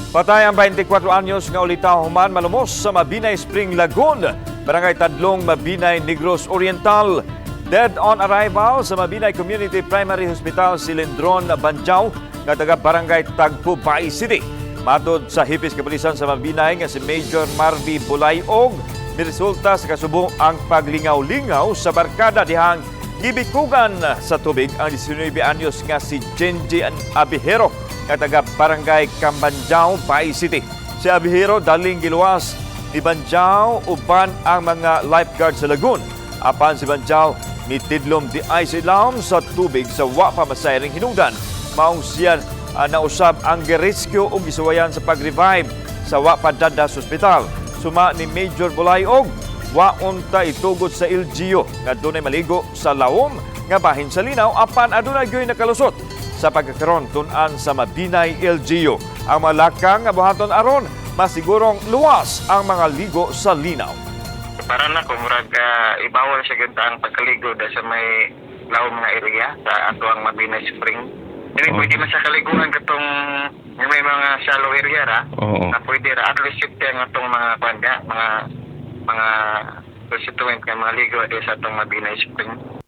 Patay ang 24 anyos nga ulitaw human malumos sa Mabinay Spring Lagoon, Barangay Tadlong, Mabinay, Negros Oriental. Dead on arrival sa Mabinay Community Primary Hospital si Lindron Banjaw nga taga Barangay Tagpo, Bais City. Matod sa hipis kapulisan sa Mabinay nga si Major Marvi Bulayog, miresulta sa kasubo ang paglingaw-lingaw sa barkada dihang gibikugan sa tubig ang 19 anyos nga si Genji Abihero nga taga Barangay Cambanjao, Bais City. Si Abihero daling giluwas ni Banjao uban ang mga lifeguard sa lagoon. Apan si Banjao mitidlom diay sa ilawom sa tubig sa wa pa masayring hinungdan. Maong siya nausab ang girescue ug gisuwayan sa pag-revive sa wa pa dada sa ospital. Suma ni Major Bulayog, wa unta itugot sa LGU nga dunay maligo sa lawom nga bahin sa linaw, apan adunay gyoy nakalusot. Sa pagkakaron, tun-an sa Mabinay LGU ang malakang nga buhaton aron masigurong luwas ang mga ligo sa linaw. Para na ko murag ibawal siya gyud ang pagkaligo da sa may lawom nga area sa ato ang Mabinay Spring. Dili pwede man sa kaliguan katong yung may mga shallow area ra. Na pwede ra, at least safety ang atong mga kuan mga constituent nga mga ligo di sa atong Mabinay Spring.